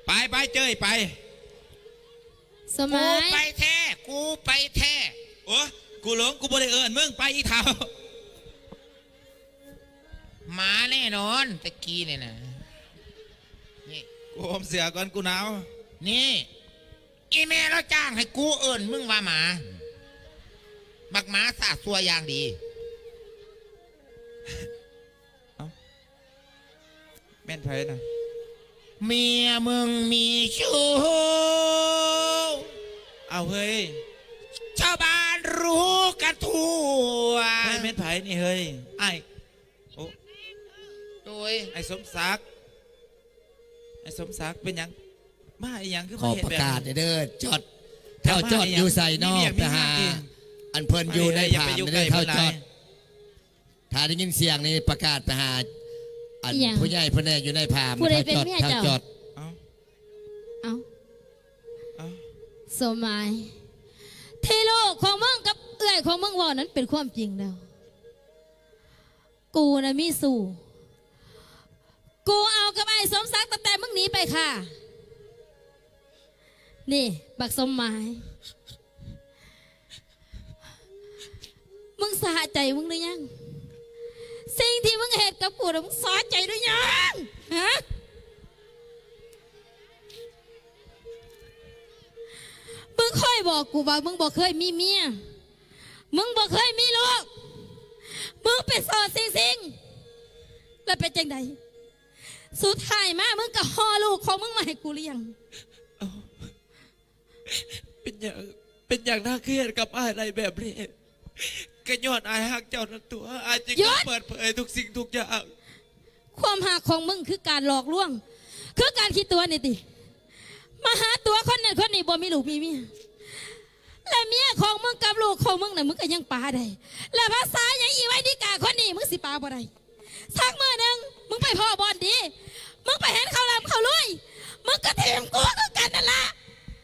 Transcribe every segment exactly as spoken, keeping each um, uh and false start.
ไปไปเจ้ยไป สมัย กูไปแท้ กูไปแท้ โอ้ กูหลง กูบ่ได้เอิ้นมึง ไปอีเฒ่า หมาแน่นอนตะกี้เนี่ยนะ นี่ กูหมเสื้อก่อน กูหนาว นี่ อีแม่เราจ้างให้กูเอิ้นมึงว่าหมา บักหมาสาสัวอย่างดี เอ้า แม่นไผน่ะ เมียมึงมีชู้ เอาเฮ้ย ชาวบ้านรู้กันทั่ว เฮ้ย แม่นไผนี่เฮ้ย อ้าย โอ้ โดย ไอ้สมศักดิ์ ไอ้สมศักดิ์เป็นหยัง มาอีหยังคือ ขอ มาเฮ็ด ประกาศ แบบนี้ เด้อ จอด เจ้า เจ้ามา จอด อีหยัง อยู่ไสนอก มีเวียกมีงาน ไปหา ติ อันเพิ่นอยู่ใน เอ้ย อย่าไป ผา อยู่ ไม่ ใกล้ ได้เท่า เพิ่นหลาย จอด ถ้าได้ยินเสียงนี่ประกาศไปหา อัน อีหยัง ผู้ใหญ่เพิ่นแน่อยู่ในผา ผู้ใดเป็นเมียเจ้า เจ้าจอด เอ้า เอ้า เอ้า สมัย ที่ลูกของมึงกับเอื้อยของมึงเว้านั้นเป็นความจริงแล้ว กูนะมีสู่ กูเอากับไอ้สมศักดิ์ตั้งแต่มึงหนีไปค่ะ นี่ บักสมหมาย มึงสะใจมึงหรือยัง สิ่งที่มึงเฮ็ดกับกูนะมึงสะใจหรือยัง ฮะ มึงเคยบอกกูว่ามึงบ่เคยมีเมีย มึงบ่เคยมีลูก มึงเป็นโสดสิ่งๆ แล้วเป็นจังใด สุดท้ายมามึงก็ห่อลูกของมึงมาให้กูเลี้ยง เป็นหยัง เป็นหยังนางคือเฮ็ดกับอ้ายได้แบบนี้ ก็ย้อนอ้ายฮักเจ้านั่นตัว อ้ายจึง หยุด ต้องเปิดเผยทุกสิ่งทุกอย่าง ความฮักของมึงคือการหลอกลวง คือการขี้ตั๋วนี่ติ มาหาตั๋วคนนั้นคนนี้บ่มีลูกมีเมีย และเมียของมึงกับลูกของมึงน่ะมึงก็ยังปาได้ และภาษาหยังอีไว้นิกาคนนี้มึงสิปาบ่ได้ สักมื้อหนึ่งมึงไปพ้อบ่อนดี มึงไปเห็นเขาร่ำเขารวย มึงก็ถิ่มกูคือกันนั่นล่ะ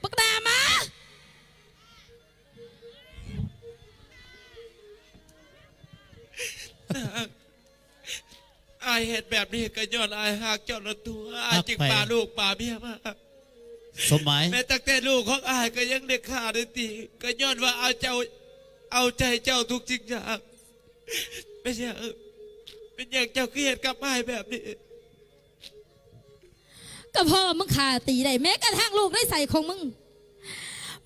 บักหน้าหมา อ้ายเฮ็ดแบบนี้ก็ย้อนอ้ายฮักเจ้าละตัว อ้ายจึง ฮักไผ ปาลูกปาเมียมา สมหมาย แม้ตั้งแต่ลูกของอ้ายก็ยังได้ฆ่าได้ตี ก็ย้อนว่าเอาเจ้า เอาใจเจ้าทุกสิ่งอย่าง เป็นหยัง เป็นหยังเจ้าคือเฮ็ดกับอ้ายแบบนี้ ก็เพราะว่ามึงฆ่าตีได้ แม้กระทั่งลูกในใสของมึง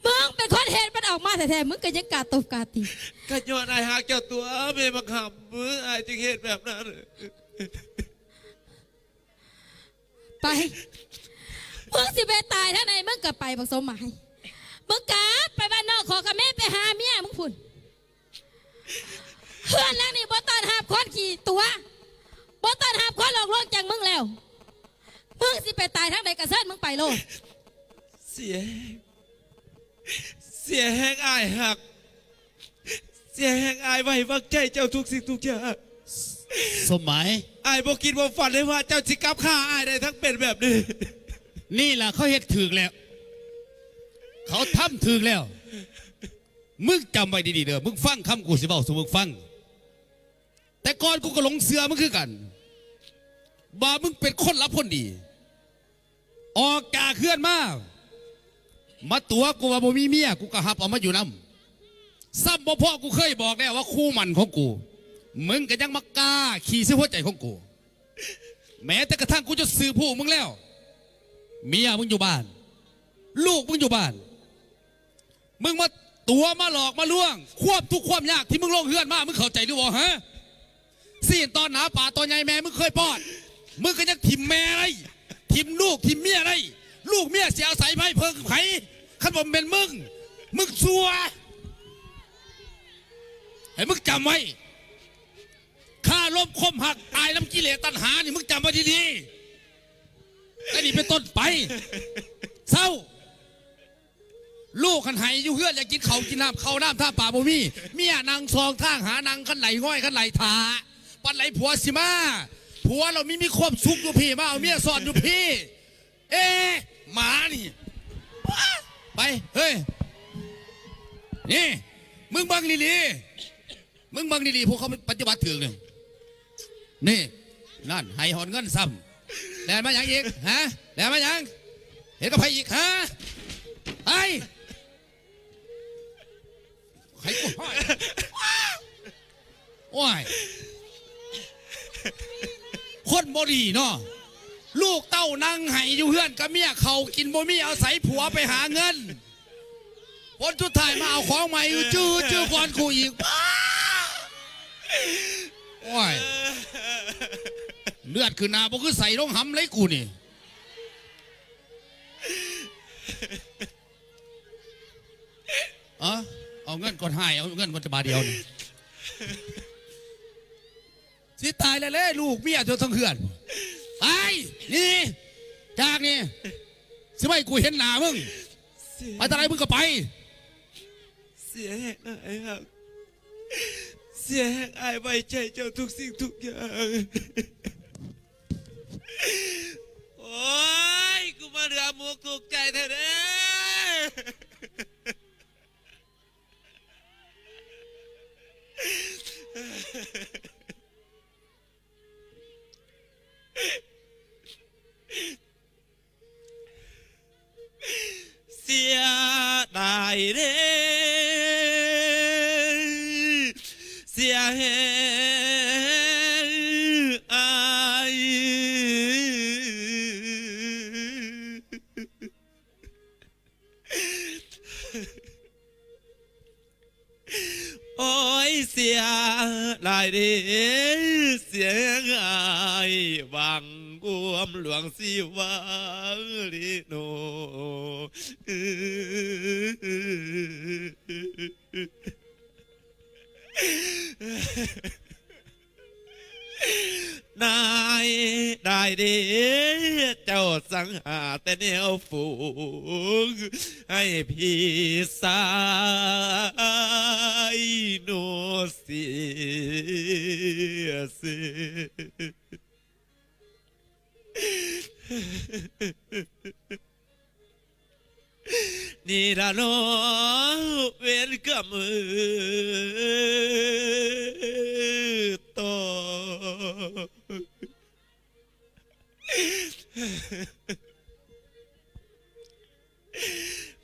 มึงเป็นคนเฮ็ดมันออกมาแท้ๆ มึงก็ยังกล้าตบกล้าตี ก็ย้อนอ้ายฮักเจ้าตัว แม่บักหำ มึง อ้ายจึงเฮ็ดแบบนั้น ไป มึงสิไปตายทางใด มึงก็ไป บักสมหมาย มึงกลับไปบ้านนอกขอกับแม่ไปหาเมียมึงพุ้น เฮือนหลังนี้บ่ต้อนรับคนขี้ตั๋ว บ่ต้อนรับคนหลอกลวงจังมึงแล้ว มึงสิไปตายทางใดก็เชิญมึงไปโลด เสียแฮง เสียแฮงอ้ายฮัก เสียแฮงอ้ายไว้วางใจเจ้าทุกสิ่งทุกอย่าง สมหมาย อ้ายบ่คิดบ่ฝันเลยว่าเจ้าสิกลับฆ่าอ้ายได้ทั้งเป็นแบบนี้ นี่ล่ะเขาเฮ็ดถูกแล้ว เขาทำถูกแล้ว มึงจำไว้ดีๆ เด้อ มึงฟังคำกูสิเว้าสู่มึงฟัง แต่ก่อนกูก็หลงเชื่อมึงคือกัน ว่ามึงเป็นคนรับคนดี ออกจากเฮือนมา มาตั๋วกูว่าบ่มีเมีย กูก็ฮับเอามาอยู่นำ ซ้ำบ่พอกูเคยบอกแล้วว่าคู่หมั้นของกู มึงก็ยังมากล้าขี้ใส่หัวใจของกู แม้แต่กระทั่งกูจะซื้อผู้มึงแล้ว เมียมึงอยู่บ้าน ลูกมึงอยู่บ้าน มึงมาตั๋วมาหลอกมาลวง ความทุกข์ความยากที่มึงลงเฮือนมา มึงเข้าใจหรือบ่ฮะ ซี้นต่อหน้าป้าต่อใหญ่แม่มึงเคยป้อน มึงก็ยังถิ่มแม่ได้ ถิ่มลูกถิ่มเมียได้ ลูกเมียสิอาศัยไผเพิ่งไผ คันบ่แม่นมึง มึงซั่ว ให้มึงจำไว้ คารมความฮักตายนำกิเลสตัณหานี่มึงจำไว้ดีๆ แต่นี้เป็นต้นไป เซา ลูกคันไห้อยู่เฮือนอยากกินข้าวกินน้ำ ข้าวน้ำท่าปากบ่มี เมียนั่งซองทางหานั่งคันไหลง่อยคันไหลถ่า ปานไหลผัวสิมา ผัวเรามีมีความสุขอยู่พี้ มาเอาเมียซ่อนอยู่พี้ เอ๊ะ หมานี่ ไป เฮ้ย นี่ มึงเบิ่งดีๆ มึงเบิ่งดีๆ พวกเขาปฏิบัติถูกนี่ นี่ นั่น ไห้ฮอดเงินซ้ำ แล่นมาหยังอีก ฮะ แล่นมาหยัง เห็นกับไผอีกฮะ ไอ้ ไผกูห้อย โอ้ย คนบ่ดีเนาะ ลูกเต้านั่งไห้อยู่เฮือนกับเมีย เขากินบ่มี อาศัยผัวไปหาเงิน ผลสุดท้ายมาเอาของใหม่อยู่ จื้อ จื้อก่อนกูอีก โอ้ย เลือดขึ้นหน้าบ่คือใส่ลงหำเลยกูนี่ เออ เอาเงินก่อนให้ เอาเงินก่อนจะบาทเดียวนี่ สิตายแล้วเลย ลูกเมียเจ้าทั้งเฮือน ไป นี่ จากนี่ สิไม่กูเห็นหน้ามึง เสีย ไปทางไหนมึงก็ไป เสียแหงอ้ายฮัก เสียแหงอ้ายไว้ใจเจ้าทุกสิ่งทุกอย่าง โอ้ย กูมาเหลือหมกถูกข์ใจแท้เด้อ เสียดายเด้ เสียแหงอ้าย โอ้ย เสียหลายเด้ เสียหายหวังกวมหลวงสิว่าลีโน นายได้เด้ เจ้าสังหาแต่แนวฝูง ให้พี่สายโนเสียเสีย นี่ละเนาะเวรกรรมต่อ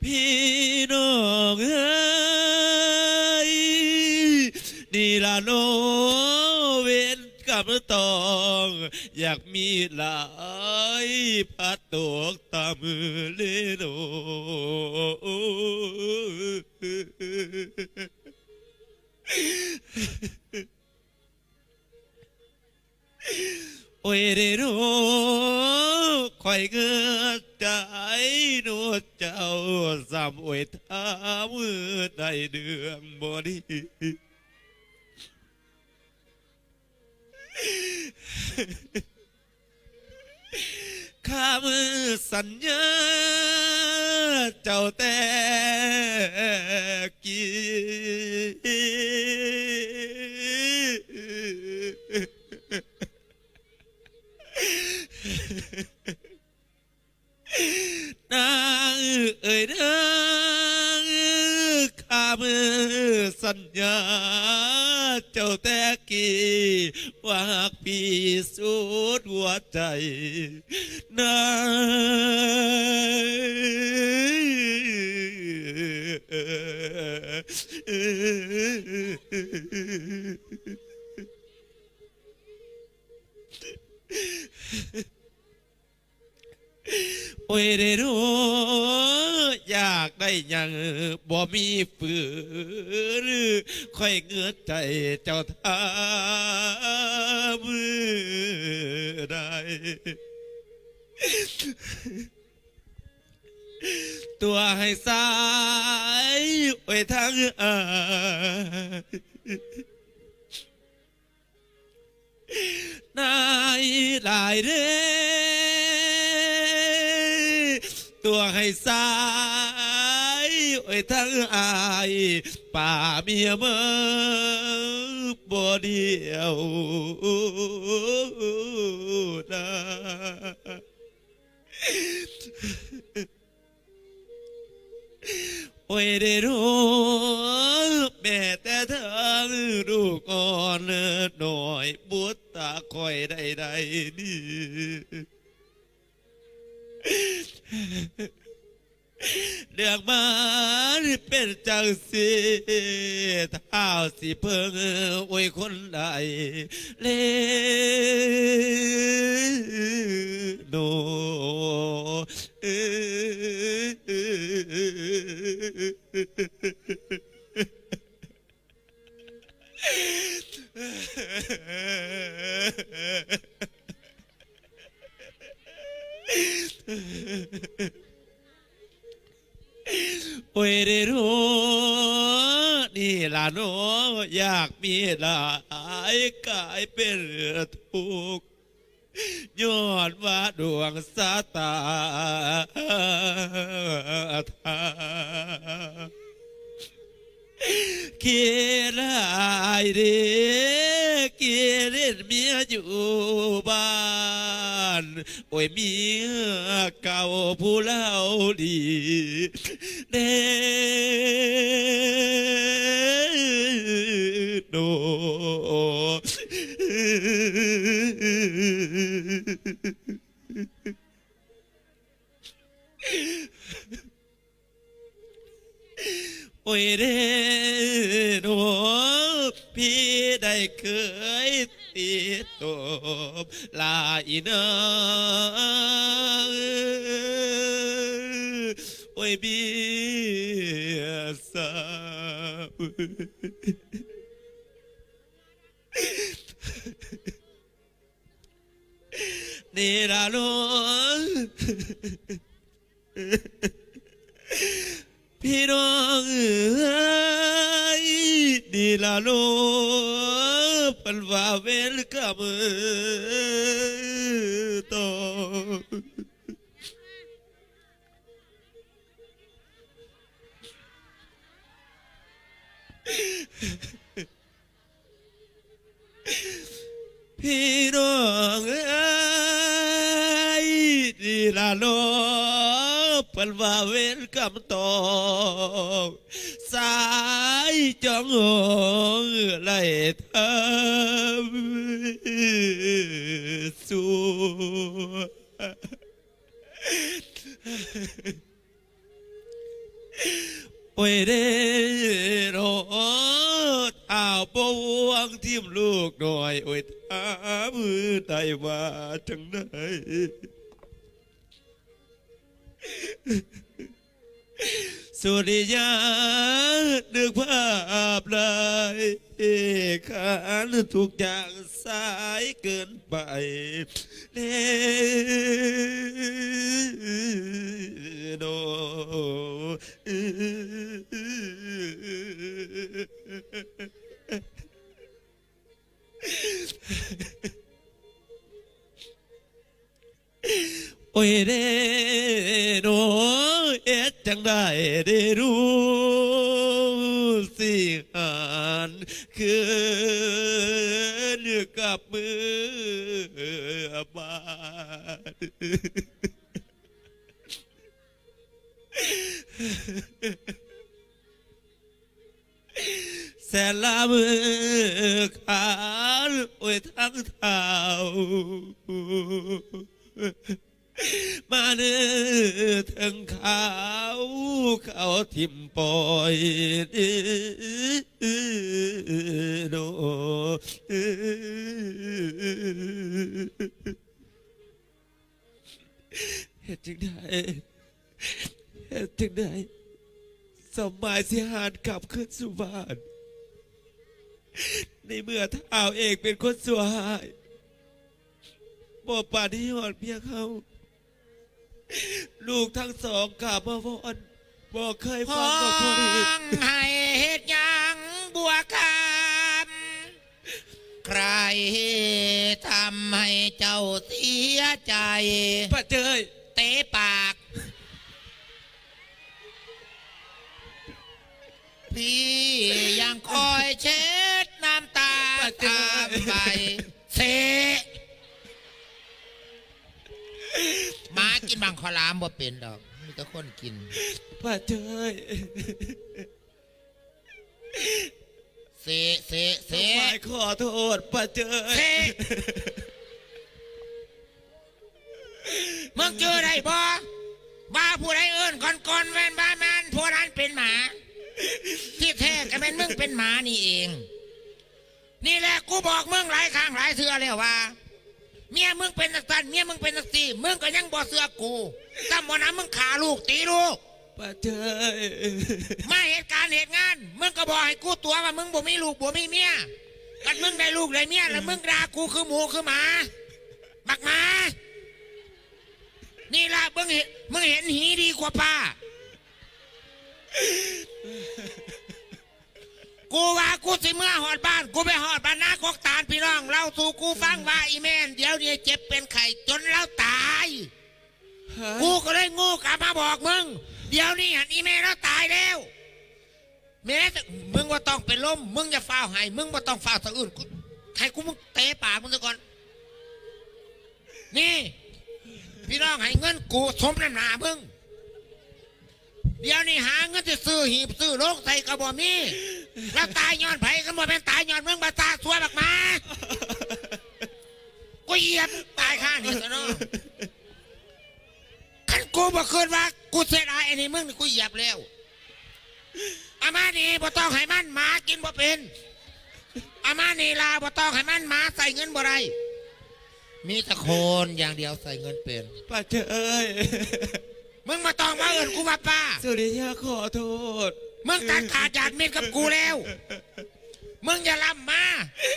พี่น้องเอ้ย นี่ละเนาะเวรกรรมต้อง อยากมีหลายพัดตกตามือเลโน โอ้ยเด้อเนาะ ข้อยเหงือใจเนาะ เจ้าซ้ำโอ้ย ถ้ามือใดเดืองบ่ดี คำสัญญาเจ้าแต่กี้ นางเอ่ยเด้อ คำสัญญาเจ้าแต่กี้ ว่าฮักพี่สุดหัวใจ นาง โอ้ยเด้อเนาะ อยากได้หยังบ่มีฝืน ข้อยเหงือใจเจ้าท่ามื้อใด ตัวให้สาย โอ้ยทางอาย นายหลายเด้ ตัวให้สาย โอ้ยทั้งอาย ป่าเมียเมื่อบ่เดียวนะ โอ้ยเด้อเนาะ แม่แต่เธอลูกอ่อนน้อย บุตรตาคอยได้ได้นี่ เรื่องมันเป็นจังซี่ ท้าวสิเพิ่งอวยคนใด เลโน โอ้ยเด้อเนาะ นี่ล่ะเนาะ อยากมีหลายกลายเป็นทุกข์ ย้อนว่าดวงชะตา ขี้ร้ายเด้ ขี้เล่นเมียอยู่บ้าน โอ้ยเมียเก่าผู้เลาดีเด้โน โอ้ยเด้โน พี่ได้เคยติดตบลาอีนาง โอ้ยเบียสาว นี่ละเนาะ พี่น้องเอ้ย นี่ละเนาะ เพิ่นว่าเวรกรรมต่อ พี่น้องเอ้ย นี่ละเนาะ เพิ่นว่าเวรกรรมตอง สายจองหองไล่ทำสัว โอ้ยเด้อเนาะ ท้าวบ่ห่วงทีมลูกน้อย โอ้ย ถามได้ว่าจั่งใด สุริยานึกภาพหลาย ขันทุกอย่างสายเกินไป เด้อโน โอ้ยเด้โน เฮ็ดจั่งใดเด้รู้ สิหันคืนกลับเมืองบ้าน แสนละมือขาน โอ้ย ทั้งเท้า มาเนื้อถึงเขา เขาถิ่มปล่อยโน เฮ็ดจั่งใด เฮ็ดจั่งใด สมหมายสิหานกลับคืนสู่บ้าน ในเมื่อท้าวเองเป็นคนชั่วร้าย บ่ปานที่ฮอดเมียเขา ลูกทั้งสองกราบมาวอน บ่เคยฟังดอกพ่อเด้ ฮ้องไห้เฮ็ดหยังบัวคำ ใครทำให้เจ้าเสียใจ ป้าเจ้ย เตะปาก พี่ยังคอยเช็ดน้ำตา ป้าเจ้ย ตามไป เสะ หมากินบังข้าวหลามบ่เป็นดอก มีแต่คนกิน ป้าเจ้ย เสะ เสะ เสะ สมหมายขอโทษ ป้าเจ้ย เสะ มึงจื่อได้บ่ โ ว่าผู้ใดเอิ้นก่อนๆ แม่นบ่แม่นผู้นั้นเป็นหมา ที่แท้ก็แม่นมึงเป็นหมานี่เอง นี่แหละกูบอกมึงหลายครั้งหลายเทื่อแล้วว่า เมียมึงเป็นจังซั่น เมียมึงเป็นจังซี่ มึงก็ยังบ่เชื่อกู ซ้ำบ่หนำมึงฆ่าลูกตีลูก ป้าเจ้ย มาเหตุการณ์เหตุงาน มึงก็บอกให้กูตั๋วว่ามึงบ่มีลูกบ่มีเมีย คันมึงได้ลูกได้เมียแล้วมึงด่ากูคือหมูคือหมา บักหมา นี่ล่ะมึงเห็น มึงเห็นหีดีกว่าป้า กูว่ากูสิเมือฮอดบ้าน กูไปฮอดบ้านนากกตาล พี่น้องเล่าสู่กูฟังว่าอีแม่นเดี๋ยวนี้เจ็บเป็นไข้จนลาวตาย ฮะ กูก็เลยโง่กลับมาบอกมึง เดี๋ยวนี้หันอีแม่ลาวตายแล้ว แม่ มึงบ่ต้องเป็นลม มึงอย่าฟ้าวไห้ มึงบ่ต้องฟ้าวสะอื้น กู ให้กูมึงเตะปากมึงซะก่อน นี่ พี่น้องให้เงินกูสมน้ำหน้ามึง เดี๋ยวนี้หาเงินสิซื้อหีบซื้อโลงใส่ก็บ่มี แล้วตายย้อนไผ คันบ่แม่นตายย้อนมึง บักตาซั่วบักหมา กูเหยียบมึงตายคานี่ซะเนาะ คันกูบ่คิดว่ากูเสียดายอันนี้มึงนี่กูเหยียบแล้ว เอามานี่บ่ต้องให้มัน หมากินบ่เป็น เอามานี่ล่ะบ่ต้องให้มัน หมาใส่เงินบ่ได้ มีแต่คนอย่างเดียวใส่เงินเป็น ป้าเจ้ย มึงบ่ต้องมาเอิ้นกูว่าป้า สุริยาขอโทษ มึงตัดขาดญาติมิตรกับกูแล้ว มึงอย่าล้ำมา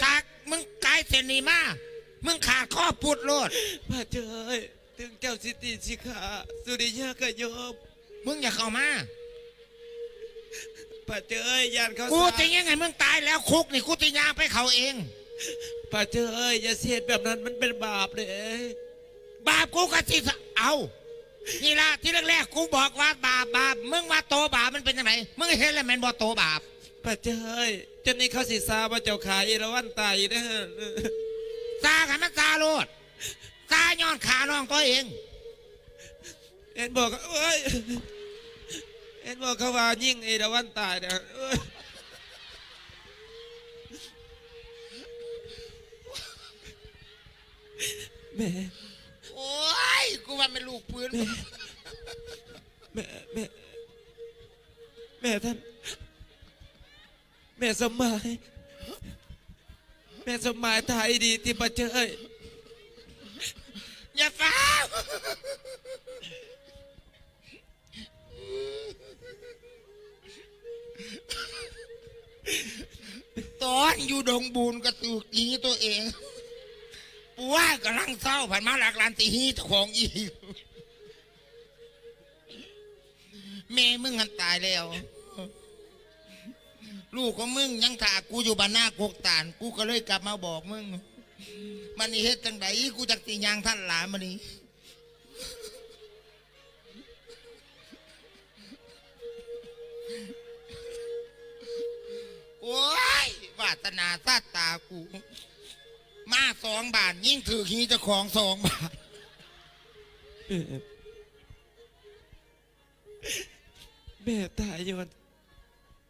ถ้ามึงกายเส้นนี้มา มึงขาดข้อพูดโลด ป้าเจ้ย ถึงเจ้าสิตีสิขา สุริยาก็ยอม มึงอย่าเข้ามา ป้าเจ้ย ย่านเขา กู สา จะยังไงมึงตายแล้วคุกนี่ กูจะย่างไปเขาเอง ป้าเจ้ย อย่าเสียดแบบนั้น มันเป็นบาปเด้ บาปกูก็สิเอา นี่ล่ะ ที่แรกๆ กูบอกว่าบาป บาป มึงว่าโตบาปมันเป็นจังได มึงเห็นแล้วแม่นบ่โตบาป ป้าเจ้ย จนนี้เขาสิซาว่าเจ้าขาเอราวัณตายอีกเด้อ ซาให้มันซาโลด ซาย้อนขาน้องตัวเอง เห็นบอก เอ้ย เห็นบอกเขาว่ายิงเอราวัณตายเด้อ เอ้ย แม่ โอ้ย กูว่าแม่นลูกปืน แม่ แม่ แม่ แม่ท่าน แม่สมหมาย แม่สมหมายตายดีติป้าเจ้ย อย่าฟ้าว ตอนอยู่ดงบูนก็ถูกหีตัวเอง ปัวกำลังเศร้า ผัดมาหลักหลานตีหีเจ้าของอีก แม่มึงหันตายแล้ว ลูกของมึงยังถ่ากูอยู่บ้านนากกตาล กูก็เลยกลับมาบอกมึง มันนี่เฮ็ดจังใด กูจักสิย่างทันหลานมันนี่ โอ้ย วาสนาชาตากู มาสองบาท ยิ่งถือหีเจ้าของสองบาท แม่ แม่ตายย้อน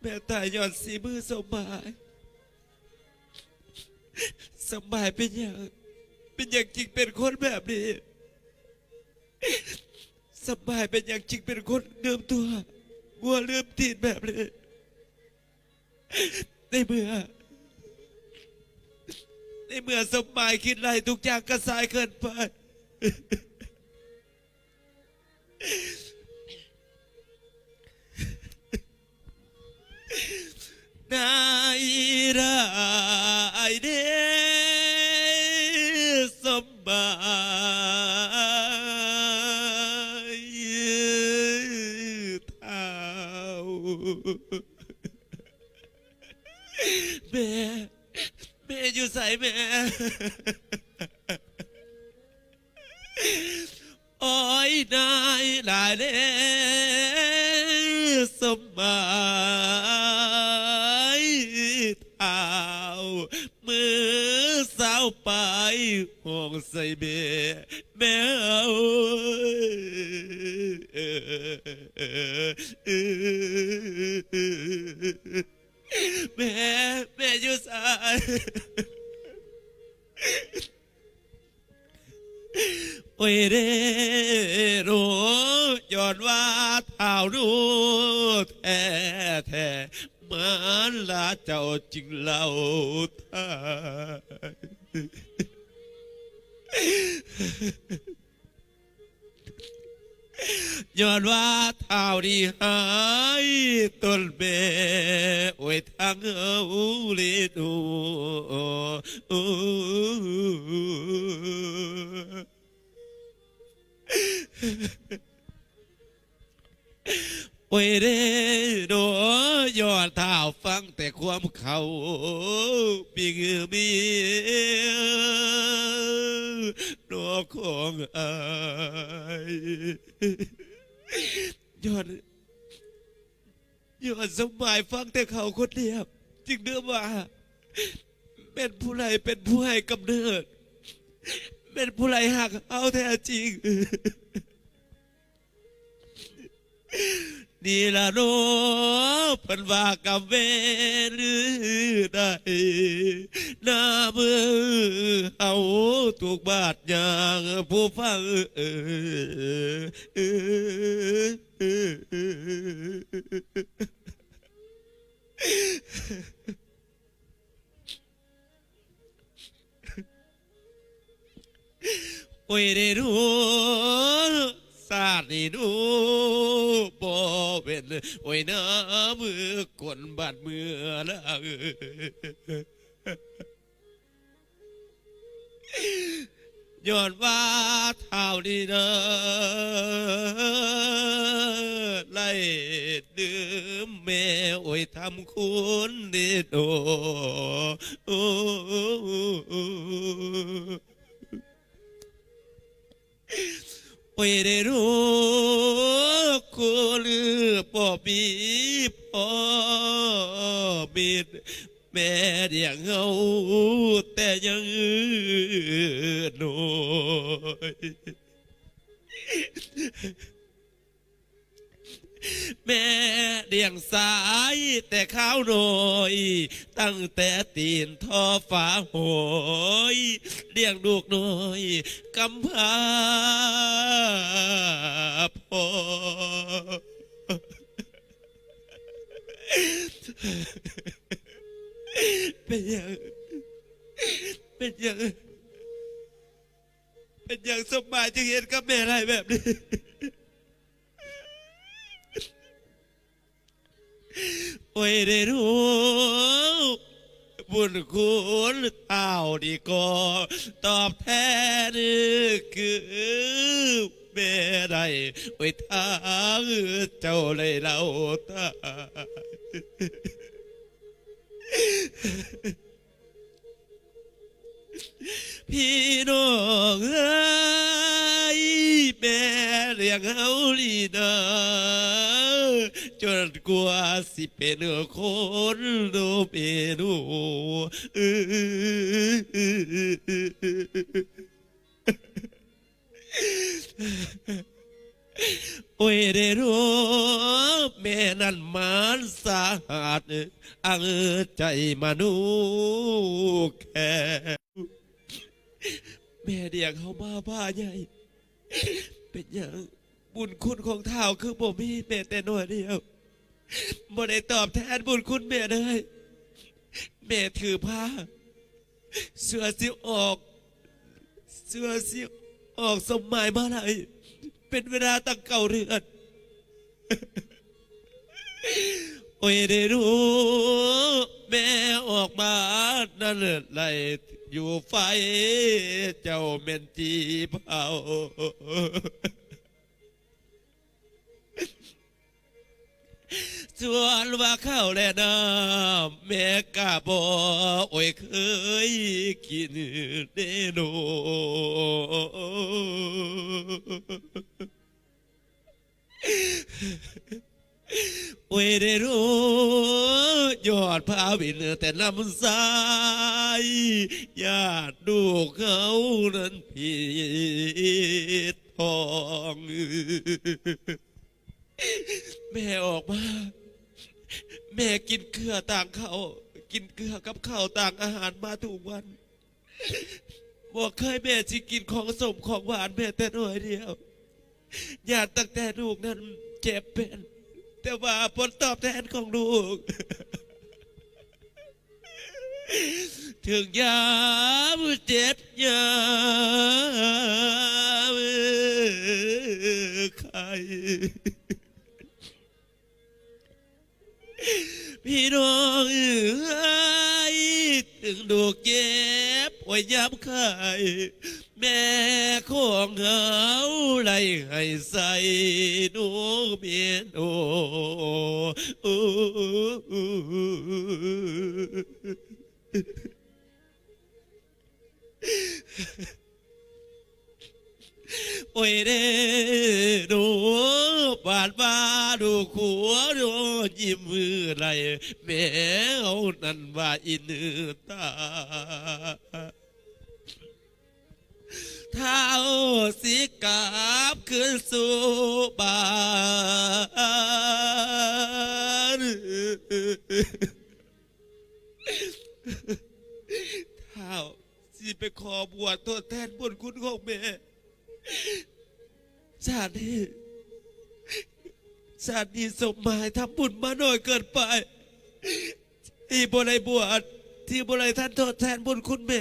แม่ตายย้อนสีมือสมหมาย สมหมายเป็นหยัง เป็นหยังจึงเป็นคนแบบนี้ สมหมายเป็นหยังจึงเป็นคนลืมตัว งัวลืมตีนแบบนี้ ในเมื่อ ในเมื่อสมหมายคิดไล่ทุกอย่างก็สายเกินไป นายร้ายเด้สมหมายเฒ่า แม่ แม่อยู่ไสแม่ โอ้ยนายหลายเด้สมหมายเฒ่า มือสาวไปห้องใส่แม่ แม่เอ้ย แม่ แม่อยู่ไส โอ้ยเด้โด ย้อนว่าท้าวหนูแท้ๆ มารดาเจ้าจึงเล่าไท้ ย้อนว่าท้าวนี้หายต้นแม่ โอ้ย ทางเฮาเลีโน โอ้ยเด้โด ย้อนท้าวฟังแต่ความเขา มีเงือมีนอของอาย ย้อน ย้อนสมหมายฟังแต่เขาคนเดียว จึงนึกว่า เป็นผู้ใดเป็นผู้ให้กำเนิด เป็นผู้ใดหักเอาแท้จริง นี่ละเนาะ เพิ่นว่ากำเวรใด หน้ามือเฮาทุกบาทอย่างผู้ฟัง เออ เออ เออ เออ โอ้ยเด้อหนู สาดนี่หนู บ่เว้น โอ้ย หน้ามือกวนบาดเมือละ ย้อนว่าท้าวนี้นะ ไล่ดื่มแม่ โอ้ย ทำคุณเด้อโด โอ้ย เด้อโด คนหรือบ่มีพ่อมี แม่เลี้ยงเฮาแต่ยังน้อย แม่เลี้ยงสายแต่ข้าวน้อย ตั้งแต่ตีนทอฟ้าหอย เลี้ยงลูกน้อยกำพร้าพ่อ เป็นหยัง เป็นหยัง เป็นหยังสมหมายจึงเฮ็ดกับแม่ได้แบบนี้ โอ้ยเด้อหนู บุญคุณท้าวนี้ก็ตอบแทนคือแม่ได้ โอ้ย ทางเจ้าได้เล่าตาย พี่น้องเอ้ย แม่เลี้ยงเฮานี่นะ จนกว่าสิเป็นคนโนเปโน โอ้ยเด้อหนู แม่นั้นมารสาหัส อังใจมนุษย์แค่ แม่เลี้ยงเฮามาบ้าใหญ่ เป็นหยังบุญคุณของท้าวคือบ่มีแม้แต่น้อยเดียว บ่ได้ตอบแทนบุญคุณแม่เลย แม่ถือพา เสื้อสิออก เสื้อสิออกสมหมายมาลัย เป็นเวลาตั้งเก้าเดือน โอ้ยเด้อหนู แม่ออกมานั้นไล่อยู่ไฟ เจ้าแม่นจีเผา ส่วนว่าข้าวและน้ำ แม่กะบ่ โอ้ย เคยกินเด้อหนู โอ้ยเด้อหนู ยอดพาวินแต่น้ำใส ญาติลูกเฮานั้นผิดท้อง แม่ออกมา แม่กินเกลือต่างข้าว กินเกลือกับข้าวต่างอาหารมาทุกวัน บ่เคยแม่สิกินของส้มของหวานแม้แต่น้อยเดียว ย้านตั้งแต่ลูกนั้นเจ็บเป็น แต่ว่าผลตอบแทนของลูก ถึงยามเจ็บยามไข้ พี่น้องเอ้ย ถึงลูกเจ็บ โอ้ย ยามไข้ แม่ของเฮาไล่ให้ใส่นมเมียนโอ โอ้ยเด้อ ดู บาดว่าดูขัวดู ยิ้มมือไร แม่เอานั่นว่าอินตา เท้าสิกลับคืนสู่บ้าน เท้าสิไปขอบวชทดแทนบุญคุณของแม่ ชาตินี้ ชาตินี้สมหมายทำบุญมาน้อยเกินไป ที่บ่ได้บวช ที่บ่ได้ทันทดแทนบุญคุณแม่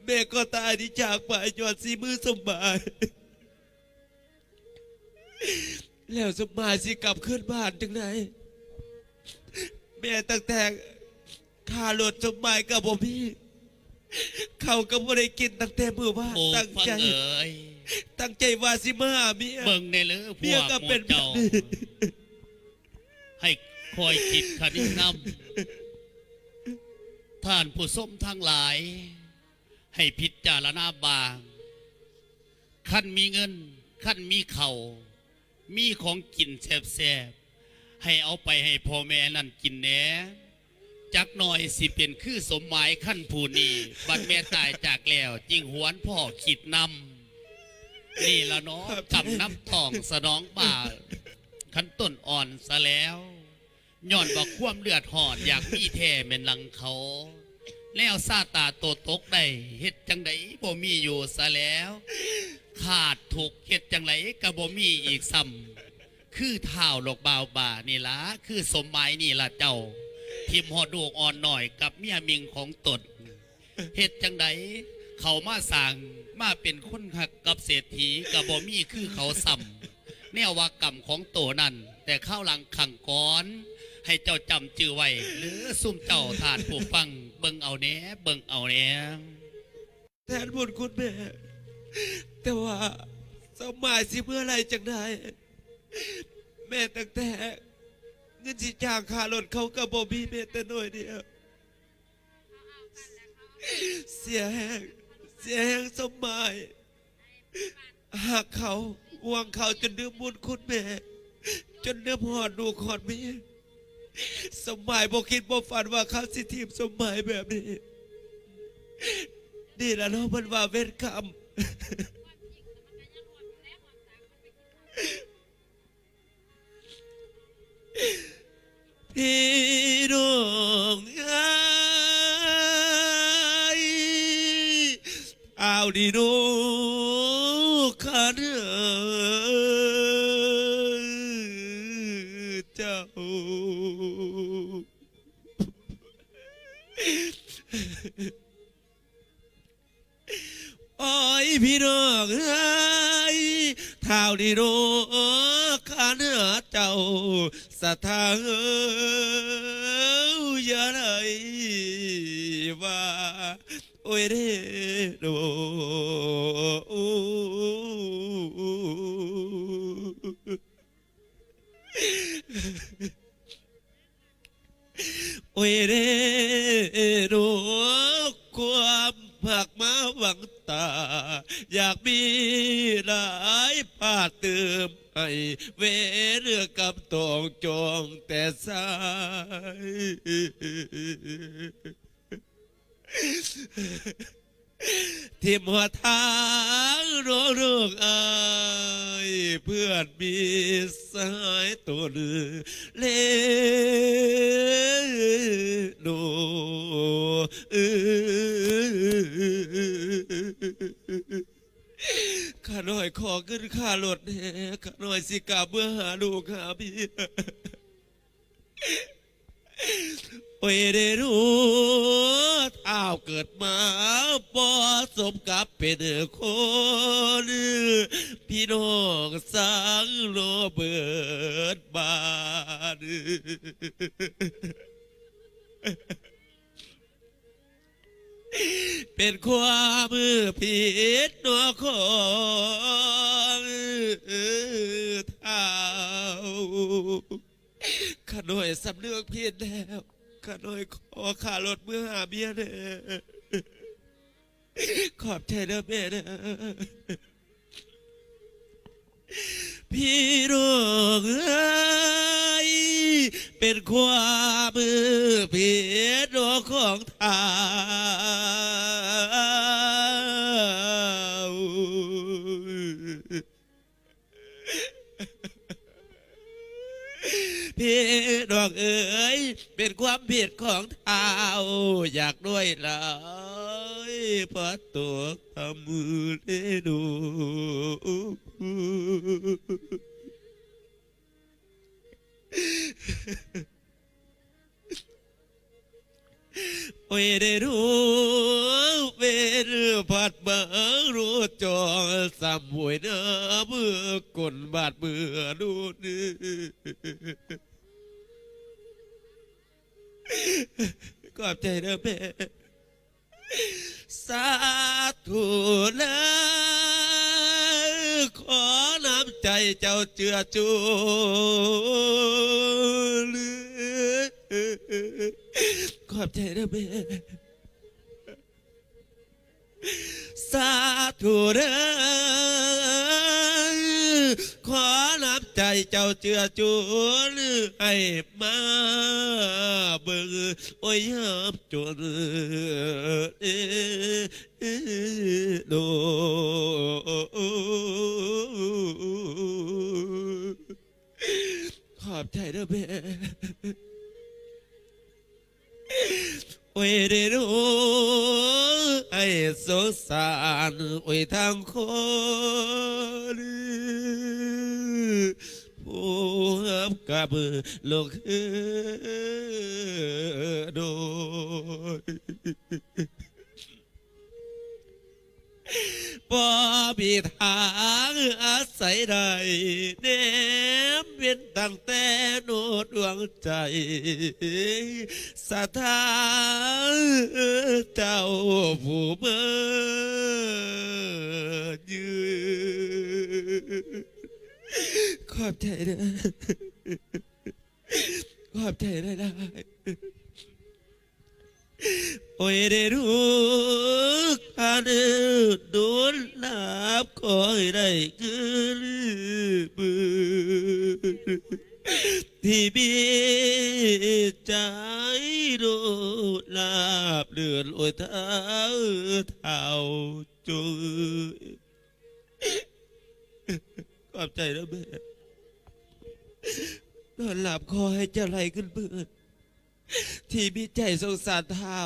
แม่ก็ตายนี้จากไปย้อนสีมือสมหมาย แล้วสมหมายสิกลับคืนบ้านจังได แม่ตั้งแต่ค่ารถสมหมายก็บ่มี เขาวก็บ่ได้กินตั้งแต่มื้อวาน โอ้ ตั้งใจ ฟังเอ๋ย ตั้งใจว่าสิมาหาเมีย เบิ่งแน่เลย เมียก็เป็นแบบนี้ พวกหมู่เจ้า ให้คอยคิดคะนิงนำ ท่านผู้ชมทั้งหลาย ให้พิจารณาบาง คันมีเงิน คันมีข้าว มีของกินแซ่บๆ ให้เอาไปให้พ่อแม่นั่นกินแหน่ จักหน่อยสิเป็นคือสมหมายคันผู้นี้ บัดแม่ตายจากแล้ว จึงหวนพ้อคิดนำ นี่ละเนาะ ครับ กำนำท้องสนองบ่า คันต้นอ่อนซะแล้ว ย้อนว่าความเลือดฮ้อนอยากมีแท้แม่นหลังเขา แนวซาตาโตตกได้ เฮ็ดจั่งใดบ่มีอยู่ซะแล้ว ขาดทุกข์เฮ็ดจั่งใดก็บ่มีอีกซ้ำ คือท้าวดอกบ่าวบ่านี่ล่ะ คือสมหมายนี่ล่ะเจ้า ถิ่มฮอดลูกอ่อนน้อยกับเมียมิงของตน เฮ็ดจั่งใดเขามาสร้าง มาเป็นคนฮักกับเศรษฐีก็บ่มีคือเขาซ้ำ แนวว่ากรรมของโตนั่น แต่คราวหลังครั้งก่อน ให้เจ้าจำจื่อไว้ หรือซุมเจ้าท่านผู้ฟัง เบิ่งเอาแหน่ เบิ่งเอาแหน่ แทนบุญคุณแม่ แต่ว่าสมหมายสิเมื่อไรจังได แม่ตั้งแต่เงินสิจ้างค่ารถเขาก็บ่มีแม้แต่น้อยเดียว เสียแฮง เสียแฮงสมหมาย ฮักเขา ห่วงเขาจนลืมบุญคุณแม่ จนลืมฮอดลูกฮอดเมีย สมหมายบ่คิดบ่ฝันว่าเขาสิถิ่มสมหมายแบบนี้ นี่ล่ะเนาะเพิ่นว่าเวรกรรม พี่น้องเอ้ย เอาดีดูคันเจ้า โอ้ยพี่น้องเอ้ย ท้าวนี่เนาะ ข้าเนื้อเจ้า ศรัทธาเอ้ย อย่าได้ว่า โอ้ยเด้อ โอ้ยเด้อ ความหักมาหวังตา อยากมีหลายผ้าเติมให้เวรกับตองจองแต่สาย ทิ่มหัวทางน้องลูกเอ้ย เพื่อนมีสหายตัวหนึ่งเลโนเออ ข้าน้อยขอเงินค่ารถแหน่ ข้าน้อยสิกลับเมือหาลูกหาเมีย โอ้ยเด้อลูก ท้าวเกิดมาบ่สมกับเป็นคน พี่น้องสั่งรอเบิดบ้าน เป็นความผิดเนาะของท้าว ข้าน้อยสำนึกผิดแล้ว ข้าน้อยขอค่ารถเมือหาเมียแหน่ ขอบใจเด้อแม่เด้อ พี่น้องเอ้ย เป็นความผิดของท้าว พี่น้องเอ้ย เป็นความผิดของท้าว อยากรวยหลาย พอตกทำมือเด้อลูก โอ้ยเด้อลูก เวรพัดมารู้จอง สำหวยหน้าเมือกลบาดเมือดูนี่ ขอบใจเด้อแม่ สาธุเด้อ ขอน้ำใจเจ้าเจือจุน ขอบใจเด้อแม่ สาธุเด้อ ขอน้ำใจเจ้าเจือจุน ให้มาเบิ่ง โอ้ยยามจน โด ขอบใจเด้อแม่ โอ้ยเด้อลูก ไอ้สงสาร โอ้ยทางคน ผู้ฮับกับลูกคือโดย บ่มีทางอาศัยได้ แนมเว้นตั้งแต่โนดวงใจ ศรัทธาเจ้าผู้มายืน ขอบใจเด้อ ขอบใจหลายๆ โอ้ยเด้อลูก อันโดนลาบขอให้ได้เงินหมื่น ที่มีใจโดนลาบเลื่อน โอ้ยเท้า เท้าจง ขอบใจนะแม่ นอนหลับขอให้เจ้าไหลขึ้นเบิด ที่มีใจสงสารเท้า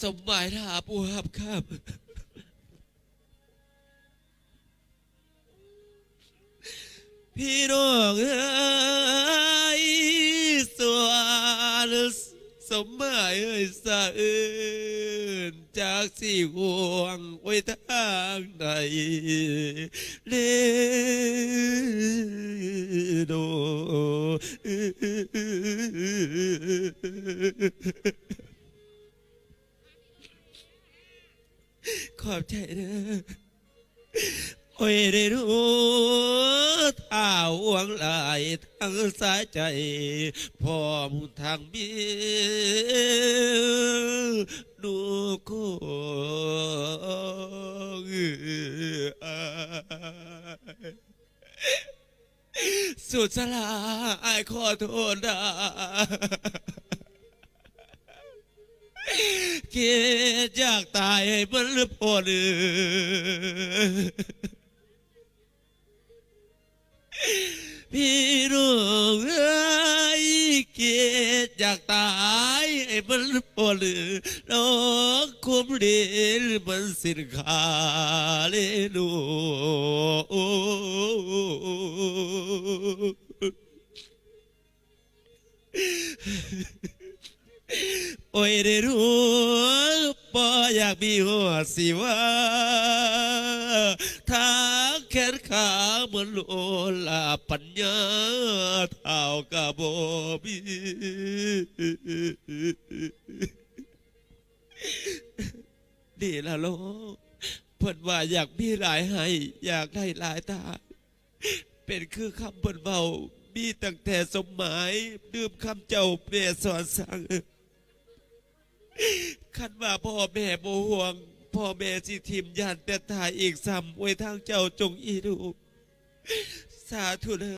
สมหมายถ้าผู้ฮับคำ พี่น้องเอ้ย ส่วนสมหมายเอ้ยสะเอิ้น จากสิห่วงไว้ทางใด เลโด ขอบใจเด้อ โอ้ยเด้อลูก ท้าวห่วงหลายทั้งสายใจ พร้อมทั้งมีหนูของอาย สุดสลา อ้ายขอโทษนะ คิดอยากตายให้มันพ้น พี่น้องเอ้ย คิดอยากตายให้มันพ้นโลกคุ้มดีมันสิ้นค่าเลยลูก โอ้ยได้รู้บ่อยากมีหัวสิว่าทางแขนขาเหมือนโลลาปัญญาเท่ากะบ่มี นี่ล่ะลูก เพิ่นว่าอยากมีหลายให้ อยากได้หลายตา เป็นคือคำเพิ่นเว้า มีตั้งแต่สมหมาย ดื่มคำเจ้าแม่สอนสั่ง คันว่าพ่อแม่บ่ห่วง พ่อแม่สิถิ่มย้านแต่ตายอีกซ้ำ โอ้ยทางเจ้าจงอีดู สาธุเด้อ